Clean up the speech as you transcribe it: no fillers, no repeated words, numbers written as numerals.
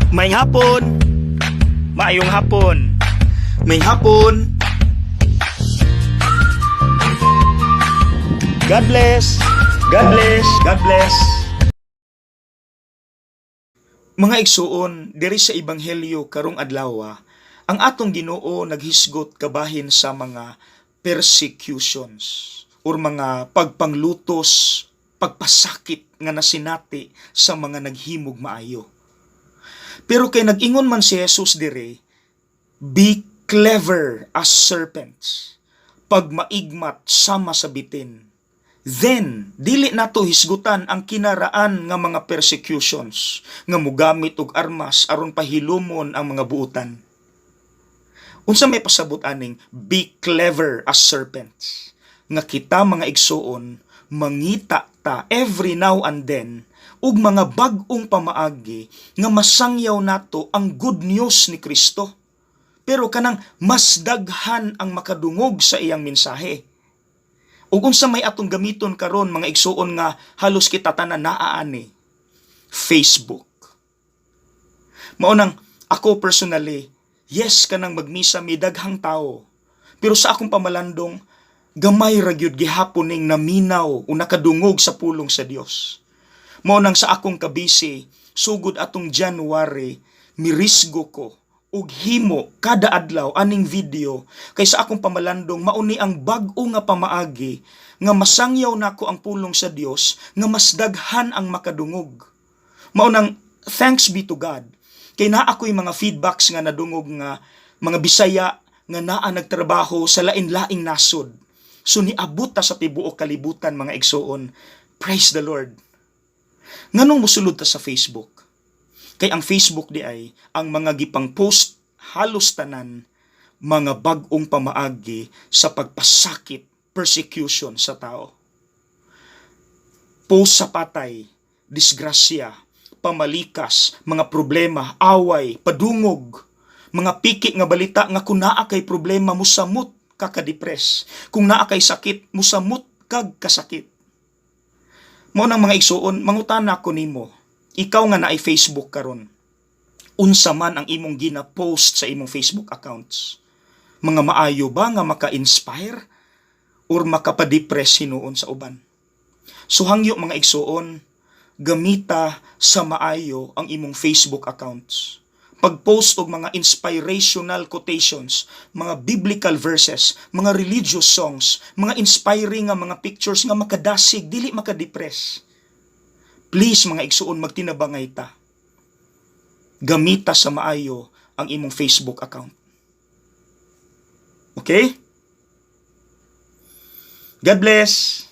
Maayong hapon. Maayong hapon. Maayong hapon. God bless. God bless. God bless. Mga igsuon, diri sa ebanghelyo karong adlaw, ang atong Ginoo naghisgot kabahin sa mga persecutions or mga pagpanglutos, pagpasakit nga nasinati sa mga naghimog maayo. Pero kay nag-ingon man si Jesus dire, "Be clever as serpents, pagmaigmat sama sa bitin." Then, dili nato hisgutan ang kinaraan nga mga persecutions nga mugamit og armas aron pahilumon ang mga buutan. Unsa may pasabot aning "be clever as serpents"? Nga kita, mga igsuon, mangita ta every now and then og mga bag-ong pamaagi nga masangyaw nato ang good news ni Kristo. Pero kanang mas daghan ang makadungog sa iyang mensahe. Ug unsa may atong gamiton karon, mga igsuon, nga halos kita tanan naa ani? Facebook. Mao nang ako personally, yes, kanang magmisa mi, daghang tao. Pero sa akong pamalandong, gamay ra gyud gihapon ning naminaw o nakadungog sa pulong sa Dios. Mao nang sa akong kabisi, sugod atong January, mirisgo ko ug himo kada adlaw aning video kay sa akong pamalandong mauni ang bag-o nga pamaagi nga masangyaw nako ang pulong sa Dios nga mas daghan ang makadungog. Mao nang thanks be to God kay naa ako'y mga feedbacks nga nadungog nga mga Bisaya nga naa nagtrabaho sa lain-laing nasod. So niabot ta sa tibuok kalibutan, mga igsuon. Praise the Lord. Nganong musulod ta sa Facebook? Kay ang Facebook di ay ang mga gipang post halos tanan mga bag-ong pamaagi sa pagpasakit, persecution sa tao. Post sa patay, disgrasya, pamalikas, mga problema, away, padungog, mga piki nga balita nga kung naa kay problema, musamot ka kadepress. Kung naa kay sakit, musamot kag kasakit. Mao nang, mga igsuon, mangutana ko nimo, ikaw nga naay Facebook karon. Unsa man ang imong gina-post sa imong Facebook accounts? Mga maayo ba nga maka-inspire or makapadepress hinuon sa uban? So hangyo, mga igsuon, gamita sa maayo ang imong Facebook accounts. Pag-post og mga inspirational quotations, mga biblical verses, mga religious songs, mga inspiring nga mga pictures nga makadasig, dili makadepress. Please, mga igsuon, magtinabangay ta. Gamita sa maayo ang imong Facebook account. Okay? God bless.